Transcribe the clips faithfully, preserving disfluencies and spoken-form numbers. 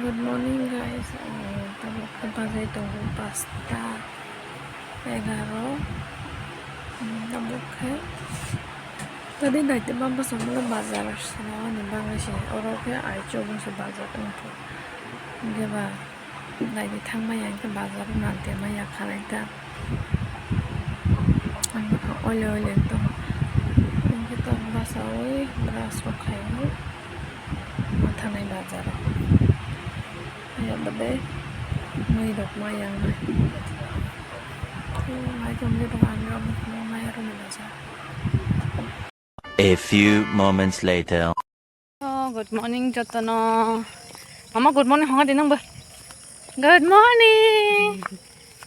Good morning, guys. Ang tabuk khe bajai tongo pasta egaro. Hmm, tabuk khe tadi naitema bwskango bazar swnamani bagwi se oro khe aichuk se bazar wngkha. Hwnkhe ba naidi thangmaya hwnkhe bazar nang tengmaya khalai ta. Ang bwkha oile oile wng tongo. Hwnkhe tok bachaui brush rok khaiwi. Thanai bazar o. Aya bade mui rok ma yang nai. Ai tong le dong ang rok ma ya rok ni bazar. A few moments later. Oh, good morning jotono. Mama, good morning honga di nang bo. Good morning.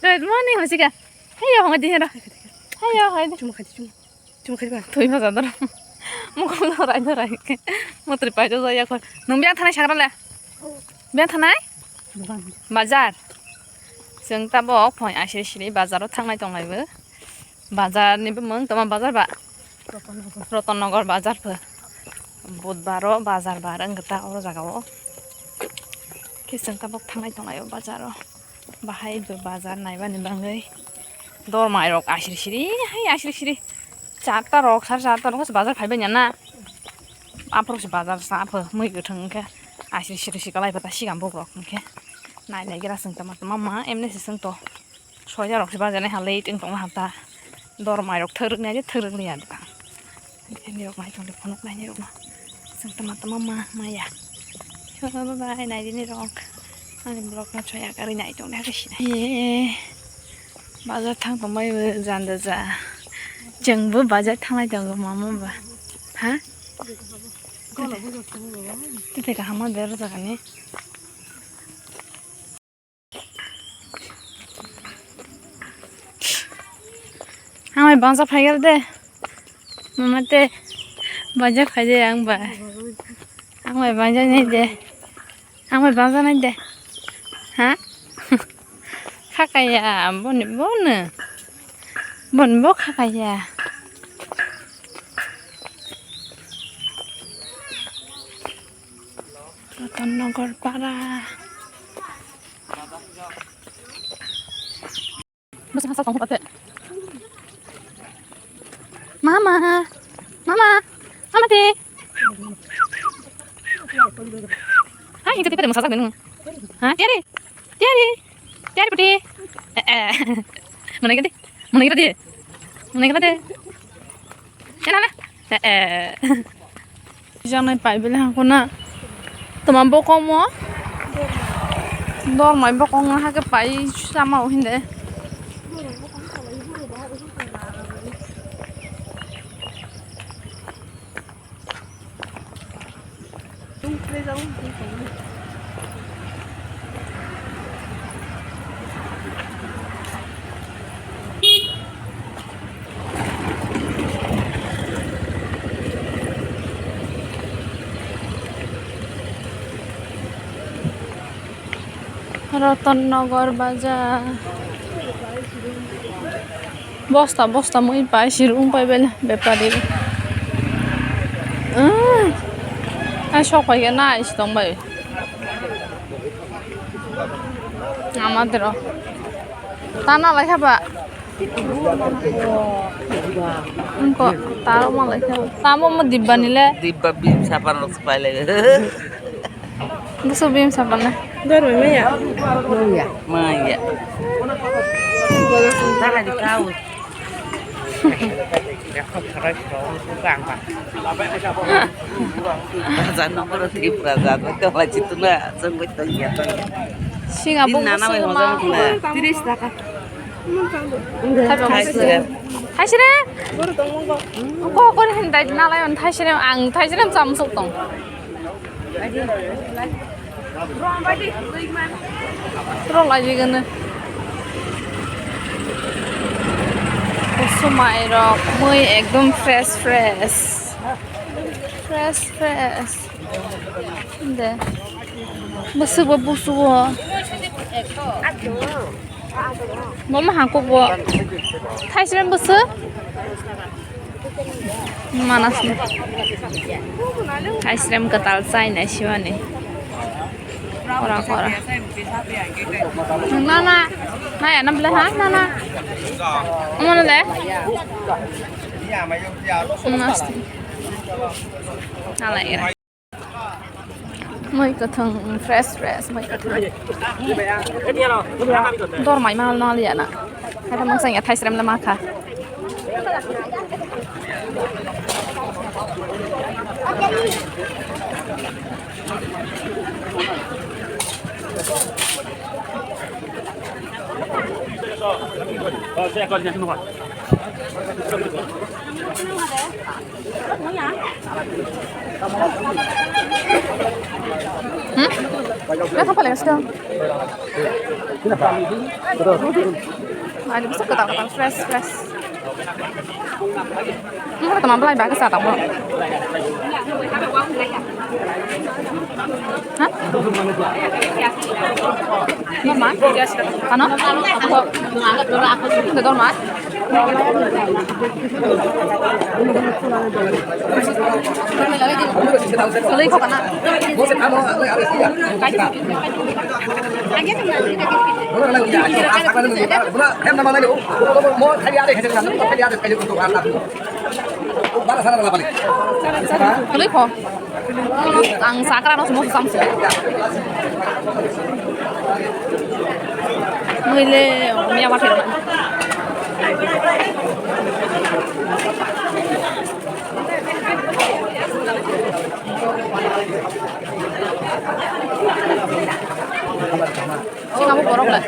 Good morning hosika. Heyo honga di hero. Heyo honga di. Chuma khadi chuma. Chuma khadi ba. Thui ma jadar. Mukul dorai dorai. Mutri pai do ya ko. Nung biang thanai sagra le. Biang thanai? Bukan. Bazar. Chwng tabok phai asiri siri bazar o thangnai tonglai bo. Bazar ni bumung toma bazar ba? Rotonnogor. Rotonnogor bazar pho. Budbar o bazar bar wng ta oro jaga o. Khe chwng tabok thangnai tonglai o bazar o. Bahai bo bazar naibani bagwi dor mai rok asiri siri hai asiri siri charta rok sare charta rok bazar phaibai na. Aphuru se bazar sa pho mui kwthwng khe asiri siri se kalai pata sigang bok rok hwnkhe nai nai gra swng tama tama ma emne se swng to. Soya rok se baja nai ha late wng tong ha ta. Dor mai rok thwrwk nai thwrwk liya ta. Ani rok mai tong phunuk nai rok ma. Swng tama tama ma maya. So bye bye nai dini rok. Ani vlog no soya karwi nai tong nai ha khe sinai. Ye. Bazar thang tong bai bo janda ja. Chwng bo bazar thanglai tongo mama ba. Ha? Tete kaham ma bero jaga ni. Ang bai bangsa phaigar de. Mama te bangsa phai de ang bai. Ang bai bangsa nai de. Ang bai bangsa nai de. Ha? Khakaya boni bono. Boni bo khakaya. Ratan Nagar para. Bwswk hachal tong kha te. Mama, mama, mama te. Hai, ini tadi pada masak nung. Ha, tiari, tiari, tiari putih. Eh, eh. Mana gitu? Mana gitu? Mana gitu? Chana na. Eh, eh. Janai pai bele hangko na. Toma bokong mo. Dor mai bokong na hake pai sama o hinde. Ratan Nagar bazar. Bosta bosta mui pai sir wng pai bele bepari. Ai sok pai khe nai si tong bai. Ama dero. Tana lai kha ba. Engko taro ma lai kha. Tamo mo dibba ni le. Dibba bim sapan rok pai lai. Busu bim sapan na. Dor mai maya. Maya. Maya. Dara di kau. Raja nomor Tripura raja kau lagi tu na jenggot tu ya tu. Sing abang nana busu mai ma. Tiris taka. Thaisre. Thaisre. Ko ko hin dai na lai on thaisre ang thaisre cham suk tong. Rong lagi gana. Kusumai rok mui ekdom fresh fresh. Fresh fresh. De. Busu bo busu bo. Mama hangkuk bo. Thaisrem busu. Manas ni. Thaisrem kwtal chai nai siwani. Ora, ora. Nana. Naya, nabla ha? Nana. Umana de? Nana. Nala era. Mui kwthwng, fresh, fresh, mui kwthwng. Dormai ma naliya na. Kata mangsang ya thaisrem na makha. Hmm? Nggak apa-apa lah, sudah. Ada bisa ketak-ketak, fresh, fresh. Ini teman belai bagus atau belum? Hah? Normal? Ano? Ako? Hindi normal? Tuloy ko ka na? Tuloy ko. Ang sakra no sumo samse. Muile, miya wa kero. Sing abo borok lai.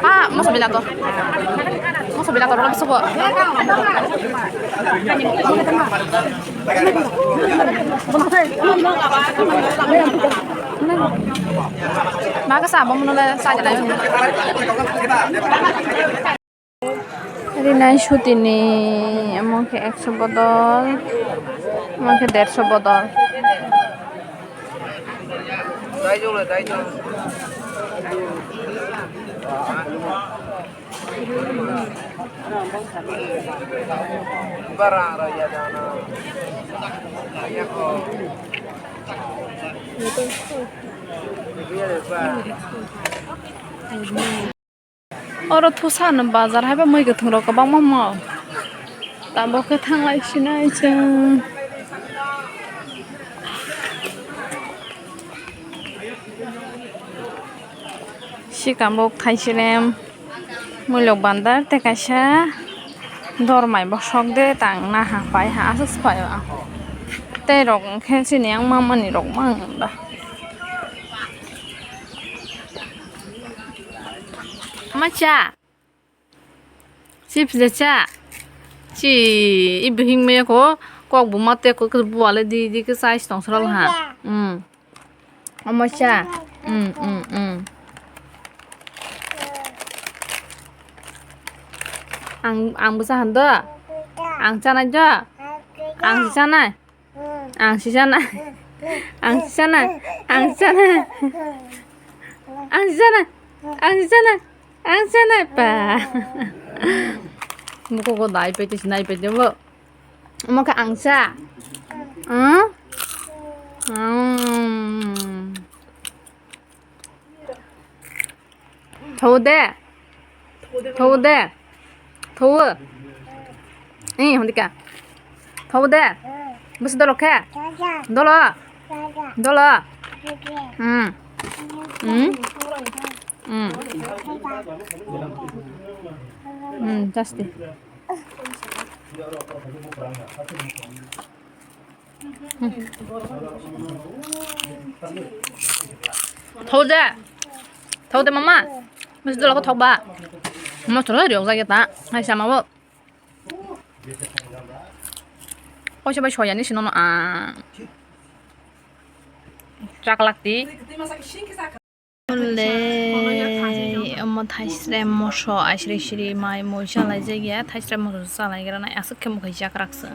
Ah, moso bila to. Moso bila to, moso bo. Maga sa bom nole sa jala. Rinai sutini amo khe ekso bodol, amo khe derso bodol. Oro thusa no bazar hai ba mui kwthwng rok kwbangma mo. Tabuk khe thanglai sinai chwng. Sikambuk, thaisirem, muilok bandar tei kaisa dormai bosok de tang naha pai ha aswk se pai o ang. Tei rok hwnkhe chini yang mamani rok mang da. Ma cha. Chips de cha. Chi, i bihing maya ko kok buma te ko buale di di ke size tong sral ha. Hmm. Omo cha. Hmm, hmm, hmm. Ang, ang bwsa han do. Ang chanai do. Ang chanai. Ang si chanai. Ang si chanai. Ang si chanai. Ang si chanai. Ang si chanai. Ang si chanai pa. Muko ko dai pete sinai pete bo. Omo khe ang cha. Hmm? Hmm. Thow de. Thow de. Thow. Eh, hondika. Thow de. Bwswk dolo khe? Dolo. Dolo. Hmm. Hmm. Hmm. Hmm, just. Thau de. Thau de mama. Mesti dulu aku thau ba. Mama suruh dia usah kita. Hai sama bu. Kau coba soya ni sinono ah. Caklat di. Hwnle omo thaisrem moso aisri siri mai mui chalai jak ya, thaisrem moso chalai gra nai aswk khe mwkhai jak rak se.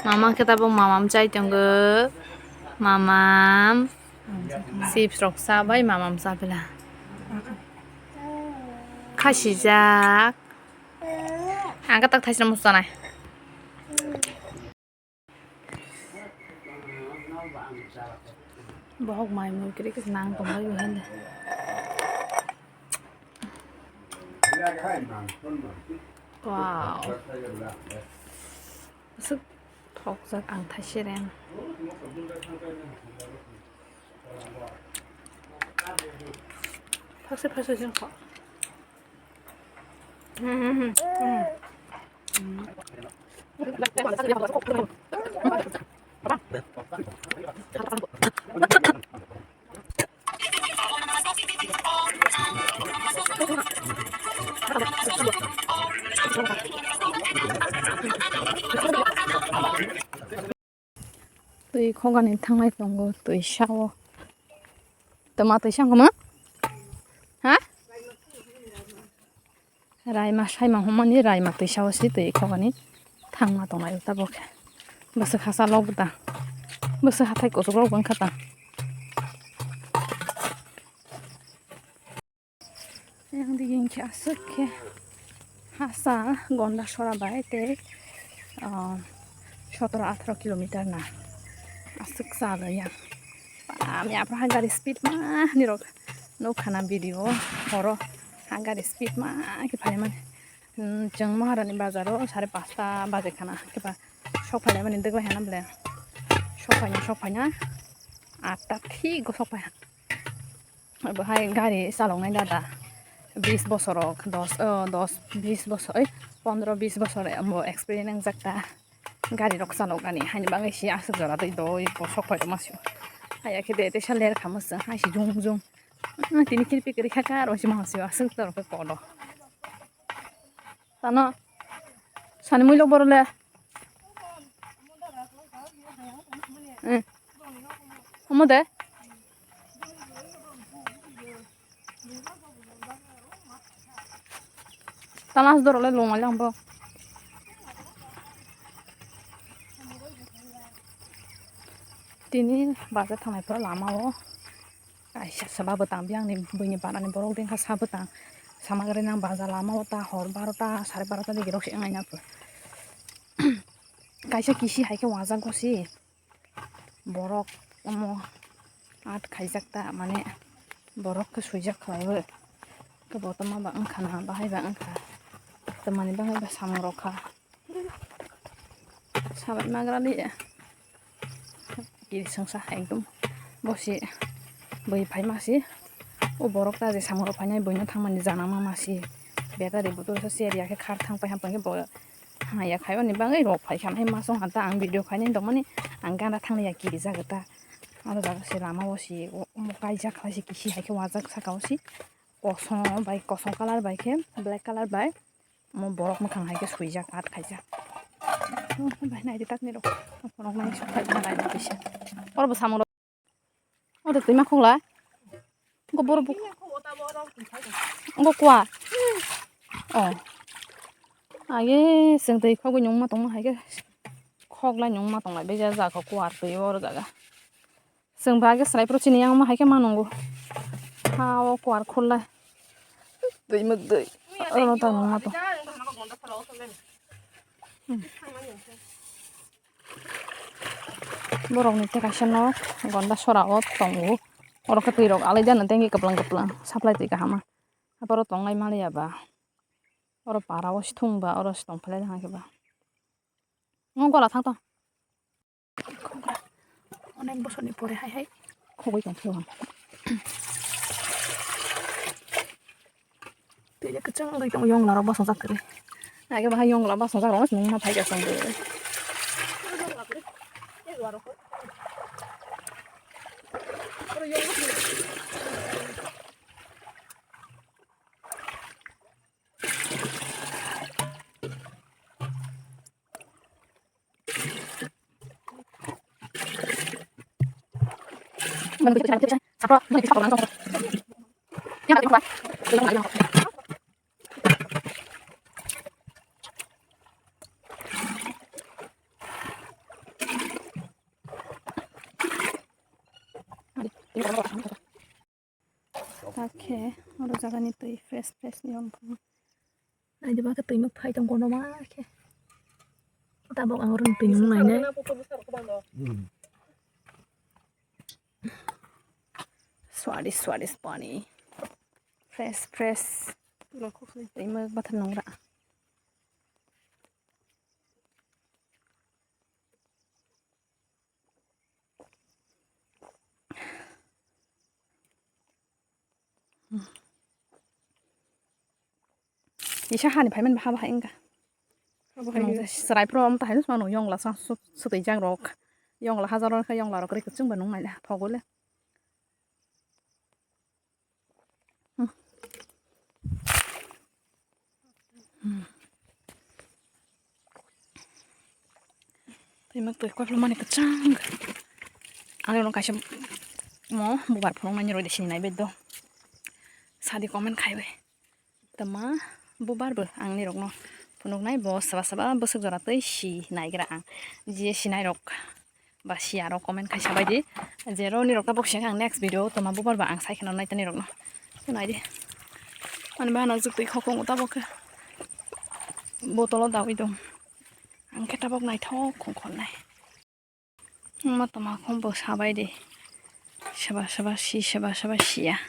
Mama khe tabuk mamam chai tongo, mamam chips rok cha bai mamam cha pila. Thasijak. Ang katak thaisina muchunai. Bohok mai mui kiri kis nang tongbai bo hende. Wow. Aswk thokjak ang thaiseren. Phakse phakse jeng kho. Twi khogani thangnai tongo, twi sao. Tama twi sao ma? Ha? Raima saima hwnmani raima twi sao si twi khogani thangma tongnai tabuk. Bwswk hasa lok da. Bwswk hathai kuchuk rok wngkha ta. Yang digi hinkhe aswk khe hasa Gondasora bai tei, ah, sotoro atharo kilometer na aswk chalo yang. Bam yaphra hai gari speed ma nirok nukha na video horo hai gari speed ma khe phaimani. Hmm, chwng Maharani bazaro sare pasta baje khana khe ba sok phaimani dwgbai hana bole sok phaina sok phaina atta thik go sok phai. Bahai gari chaloknai dada bis bosorok, dos, o, dos, bis bosor, oi, pondro bis bosor bo experience wngjak ta. Gari rok chaloknani, haini bagwi se aswk jora twi doi bosok phai tongma sio. Haiya khe de teisa ler kha mwswng, hai se jung jung. Tini kirpi kwrwi kha kha, aro se ma sio aswk jora khe kodo. Tano sani mui lok boro le. Eh. Omo de. Talas doro le lung lang bo. Tini bazar thangnai phuru lama o. Kaisa sa ba bwtang biyang ni buini para ni borok dengkha sa bwtang sama gari nang bazar lama o ta hor barota sare barota digi rok se wngnai na pho. Kaisa kisi hai khe wajak go si borok omo at khaijak ta mane borok khe swijak khlai o khe bo tongma ba wngkha na bahai ba wngkha tongmani bagwi ba samung rok kha. Sabai magra liya. Kiri songsa ekdom bosi bui phai masi. O borok ta je samung rok phainai buino thangmani jana ma masi. Battery bottle sa share ya khe khar thang pai ham pai khe bo haya khai oni bagwi rok phai kha nai ma song hanta ang video khainai tongmani ang gana thang ya kiri jaga ta. Aro jaga se lama o si omo kaijak khlai si kisi hai khe wajak saka o si kosong bai kosong colour bai khe black colour bai. Omo borok mwkhang hai khe swijak, at khaijak. Oh, bai, nai di tak ni rok. Phunuk mani sok phai na nai di kisa. Oro bo samung rok. Oro twi ma khogla. Go borok bo. Go kwa. Oh. Age seng twi khogwi nyung ma tong ma hai khe. Khogla nyung ma tong lai be ja ja kho kwa twi oro jaga. Chwng ba khe chwrai phuru chini yang ma hai khe ma nungo. Ha o kuar khulai. Twi muk twi. Oro ta nung ma to. Hmm. Borok ni tei kaisa nok Gondasora o tongo. Oro khe twi rok alai jani tei kwplang kwplang supply twi kaham ma. Abo ro tonglai maliya ba. Oro para o si thung ba oro si tong phalai ha khe ba. Ngo gola thang to. Onek bosorni pore hai hai khogwi tong phio ang. Tei kwchwng wngwi tongo yongla rok bosongjak kwrwi. Age bahai yongla bosongjak rok nung ma phai jasong de. Takhe Oro jagani twi fresh fresh ni omo. Naidi ba khe twi ma phai tong kono ma khe. Tabok ang oro twi nung nai nai. Swadi swadi pani. Fresh fresh. Twi ma bathar nung ra. Isa hani phaiman baha baha inga. Abo hai. Serai pro am tahai sma no yongla sa sutui jang rok. Yongla hajar rok yongla rok ri kuchung ba nung nai la thogole. Twi mak twi kwplwmani kwchang. Ang rokno kaisa mo bubar phunuknani roi de sini nai beddo. Sadi comment khaiwi. Tama bubar bo ang nirokno phunuknai bo saba saba bwswk jora twi si naigra ang. Je sinai rok. Ba siya rok comment khaisa bai di. Je ro nirok tabok siyang ang next video toma bubar ba ang sai kheno naita nirokno. Nai di. Ani bahana juk twi khokong tabok khe. Botolo dawi dong. Ang khe tabok naithok khong khon nai. Ma toma khong bo sabai di. Seba seba si seba seba siya.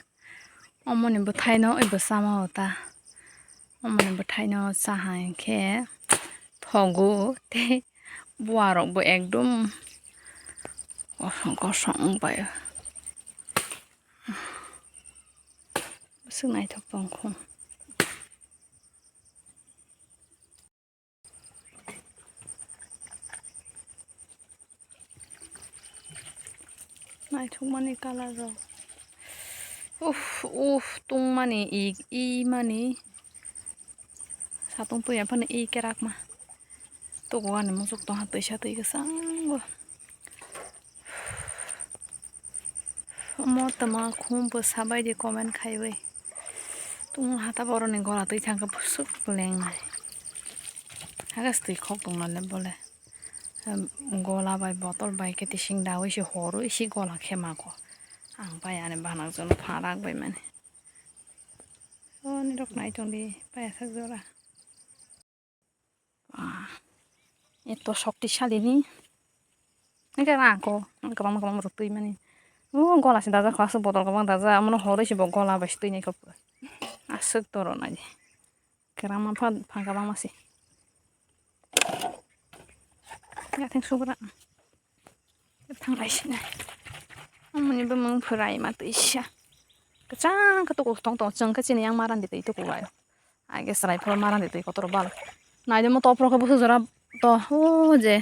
Omoni bwthaino oi bwsama o ta. Omoni bwthaino cha hai khe thogo tei buarok bo ekdom kosong kosong wng pai o. Bwswk naithok tong kho. Naithokmani colour rok. Uff, uff, tungmani, i, i mani. Satung twi aphano i kerakma. Tugo ani muchuk tongha twisa twi kwchangbo. Omo tama khum bwsa bai di comment khaiwi. Tung hata boroni gola twi thangkhe bwswk lengnai. Hagas twi khok tongna le bole. Em, gola bai botol bai khe tising dawi se horwi se gola khe mako. Ang bai ani bahanok jono pharak bai mani. O nirok nai tong di paiyasak jora. Ah, eto shoktisalini. Nike rangko, kwbangma kwbangma rok twi mani. O gola se dajak kho, aswk bodol kwbang dajak, amono horwi se bo gola bai se twi nai kho. Aswk toro nai. Kwbangma pha, pha kwbangma se. Yatheng subra. Thanglai sini. Amoni bwmwng phwrai ma twisa. Kwchang khe tuku tong tong chwng khe chini yang marandi twi tuku bai. Age chwrai phoro marandi twi kotor bal. Naidi mo top rok khe bwswk jora to o je.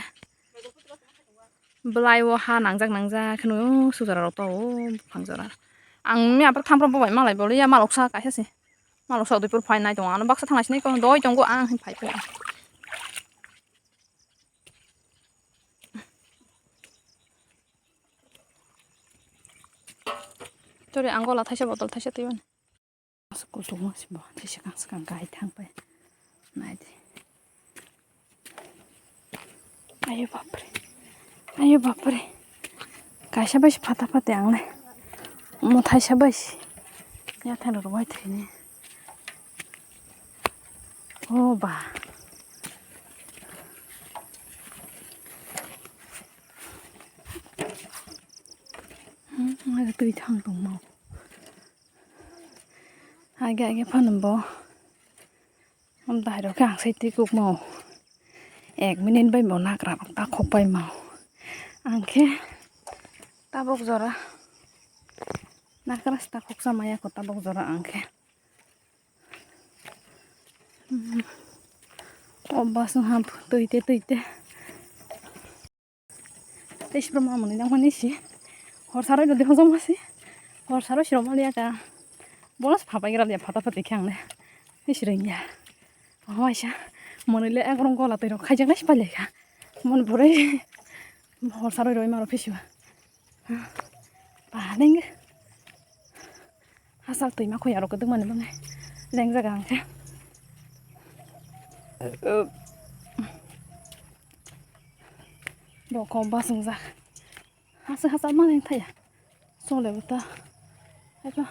Bwlai o ha nangjak nangjak kheno o sujora rok to o buphang jora. Ang mi apor thampro bo bai malai boliya maloksa kaisa se. Maloksa Udaipur phai nai tongo ano baksa thanglai sini ko doi tongo ang hin phai phai. Tori ang gola thaisa botol thaisa twi mani. Aswk kuchukma se bo tei swkang swkang kai thang pai. Nai di. Ayo bapre. Ayo bapre. Kaisa bai se phata phate ang nai. Omo thaisa bai se. Yathai rok bai thwini. O ba. Hmm, twi thang tongmo. Age age phano bo. Am dahai rok khe ang sai twi kukmo. Ek minute bai bo nakra rok ta khok pai ma. Ang khe tabok jora. Nakra sta khoksa maya ko tabok jora ang khe. Hmm. O bas wng ham twi te twi te. Tei sibrum amoni nang mani si. Hor saroi rodi hojong ma si. Hor saroi sirok mali aka. Bolas phapai gra dia phata phati khe ang le. Tei sireng ya. Ho aisa. Moni le ek rong gola tei rok khaijak nai si pailai kha. Mon bore. Hor saroi roi maro phisiwa. Ba neng. Hachal twima khoi aro kwdwk mani bwnai. Lengjak ang khe. Bokong bas wngjak. Hachal hachal mani thaya. Chole bo ta. Eko.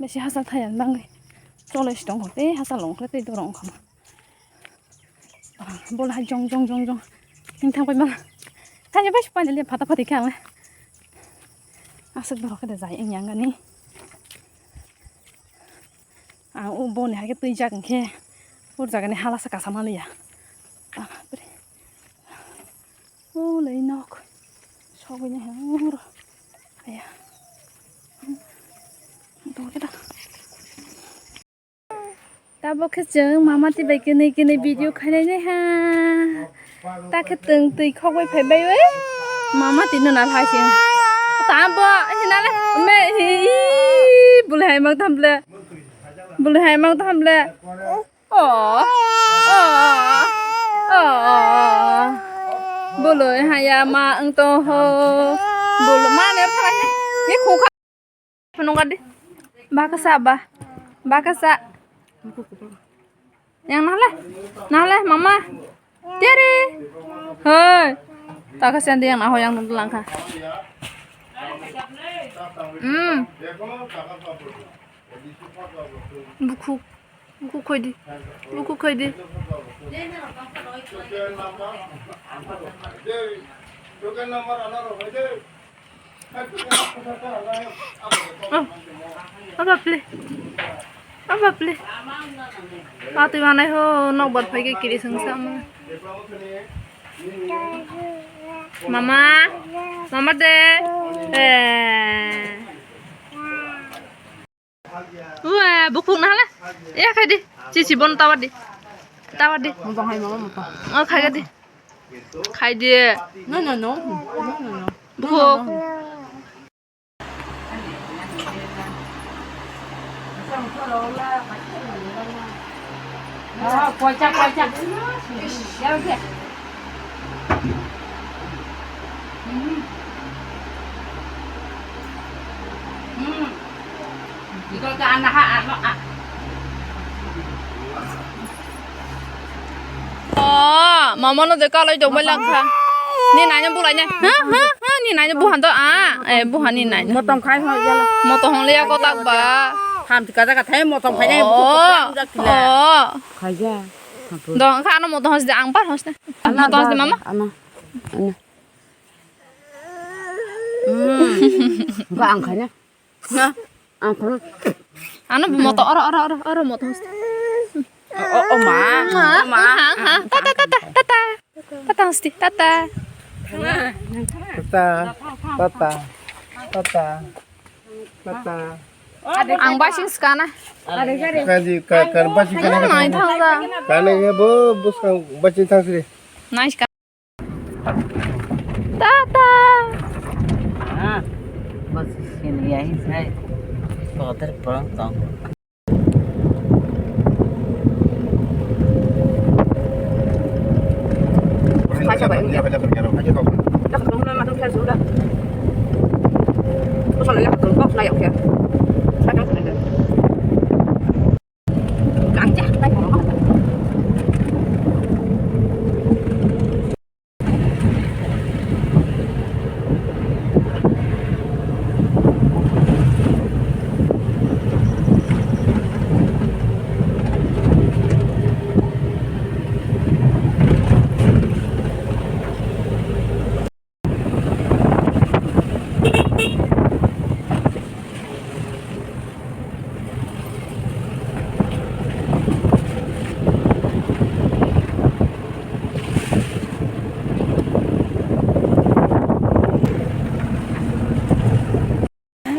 Besi hachal thaya bangwi. Chole si tongkha tei hachal wngkha tei dorong wngkha. Bol hai jong jong jong jong. Ning thang pai ma. Thani bai sipani le phata phati khe ang le. Aswk borok khe da jai wng yang gani. Ang o boni hai khe twijak hwnkhe. Ur jagani hala sa kasa manliya. Bapre. O lei nok. Sogwi ni hang ro. Aya. Tong khe da. Tabuk khe chwng mama twi bai kwnwi kwnwi video khainai nai ha. Ta khe twng twi khok bai phai bai oi. Mama twi no na hai sing. Ta bo hinale me hi bul hai mang tham le. Bul hai mang tham le. O. O. O. Bul hai ya ma ang to ho. Bul ma ne phai. Ni khu kha. Phunukar di. Bakasa ba. Bakasa. Yang nahle. Nahle mama. Tiari. Hoi. Takasa yang yang naho yang nunggu langka. Hmm. Buku. Buku koi di. Buku koi di. Oh, oh, bapre. Oh, bapre. Patwi manai ho, nok bar phai khe kiri sung sama. Mama, mama de. Eh. Ua, bukhuk na hala. Ya khai di. Chichi bon tawar di. Tawar di. Motong hai mama motong. Oh, khai di. Khai di. No, no, no. No, no, no. Bukhuk. No, no, no. Oh, kocha, kocha. Hmm. Hmm. Iko ka anaha ano a. Oh, mama no de kalai dong bai langkha. Ni nai no bulai nai. Ha, ha, ha, ni nai no buhan to a. Eh, buhan ni nai. Motong khai ho yala. Motong hong le ya ko tak ba. Ham tika jaga thai motong khai nai. Oh. Oh. Khaja. Dong kha ano motong hos de ang par hos de. Motong hos de mama. Ana. Ana. Hmm. Ba ang khai na. Na, ang kono. Ano moto oro, oro, oro, oro moto. O, o, o ma, o ma. Ha, ha, ha. Tata, tata, tata. Tata, hosti, tata. Tata, tata, tata, tata. Ang basing skana. Kaji, ka, ka, basing kana. Ano nai thang da. Kana ya bo, bus ka, basing thang sri. Nice ka. Tata. Ah, bas sini ya, ini saya. Kotor pulang tong.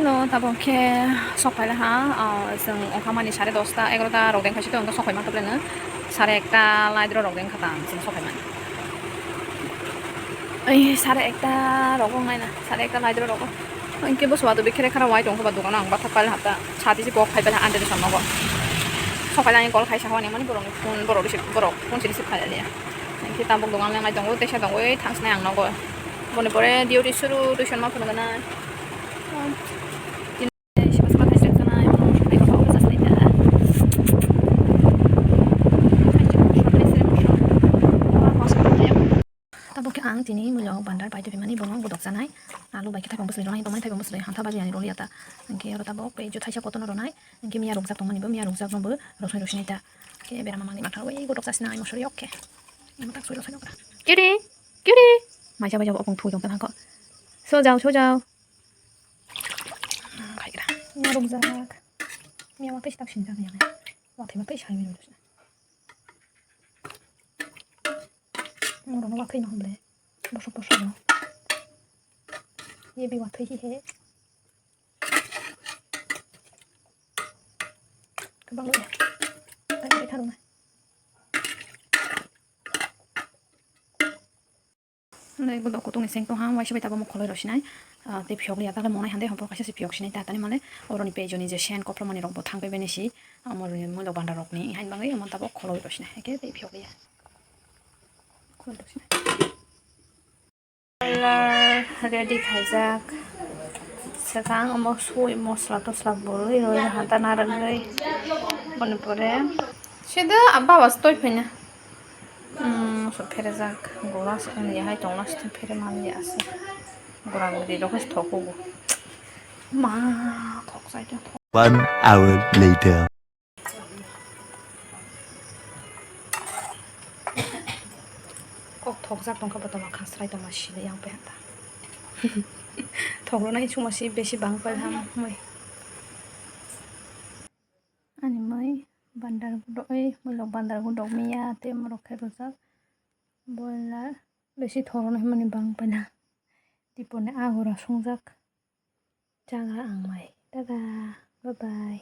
Hello, tabok khe sok phaila ha, ah, chwng ongkha mani sare dosta, egarota rok dengkha sito, wngkha sok phaima tokle no sare ekta laidro rok dengkha ta, chwng sok phaimani. Ei, sare ekta rogo wngnai na, sare ekta laidro rogo. Hwnkhe bo suwa twi bikhere khara wai tongkha ba dogano ang bathak pailai hapta. Sati se kok khai pailai ante de nogo. Sok pailai ang call khai sa hwnwi mani borok phone, borok receive, borok phone se receive khai liya. Hwnkhe tabuk dogan lenglai tongo, teisa tongo, ei thangsnai ang nogo. Boni pore duty suru, tuition ma phunukgana. Tabuk khe ang tini mui o bandar pai tongmani bono bodok sanai. Alu bai khe thaipang bwswlwi ronai, tongmani thaipang bwswlwi hantha baji ani roliya ta. Hinkhe oro tabuk tei jothaisa kotorno ronai. Hinkhe miya rukjak tongmani bo miya rukjak no bo rosoi rosinai ta. Hinkhe berama mangni mathar ui gotok chasinai mosori okkhe. Imo tak soi rosoi nokra. Kiri, kiri. Maisa bai jabo opung thui tong tang kho. Sojao, sojao. Khai gra. Miya rukjak. Miya ma tei tak sinjak yang. Wathai ma tei sai mi rosina. Moro no wathai no hable. Bosok bosok no. Ye bi wathai hi he. Kabang lo. Tang tharung na. Nai gudo kutung ni seng tong ha, waisa bai tabuk mo kholoi rok sinai. Ah, tei phiyok liya, tale monai hande hopor kaisa se phiyok sinai ta, tani male oroni pejoni je sen koplomani rok bo thang pe beni si, amo roni muilo banda rok ni, hain bangwi omo tabuk kholoi rok sinai, hake tei phiyok liya. Kholoi rok sinai. Color ready khaijak. Swkang omo sui mosla tosla bwrwi rwi hanta narwgwi. Boni pore sida abba was toi phaina. Hmm, so pherejak. Gora se wngya hai tongna se phere manliya ase. Gora guri rok se thokugo. Ma, thok sai thok. One hour later. Kok thokjak tongkha bo tongma khasrai tongma sini yang pe hata. Thok rwnai chuma si besi bang pai ham mui. Ani mui bandar gudok, ei mui lok bandar gudok miya tei morok khe rwjak. Boiler besi thok rwnai hwnmani bang paina. Tiponi agora songjak. Chagra ang mai. Tada. Bye bye.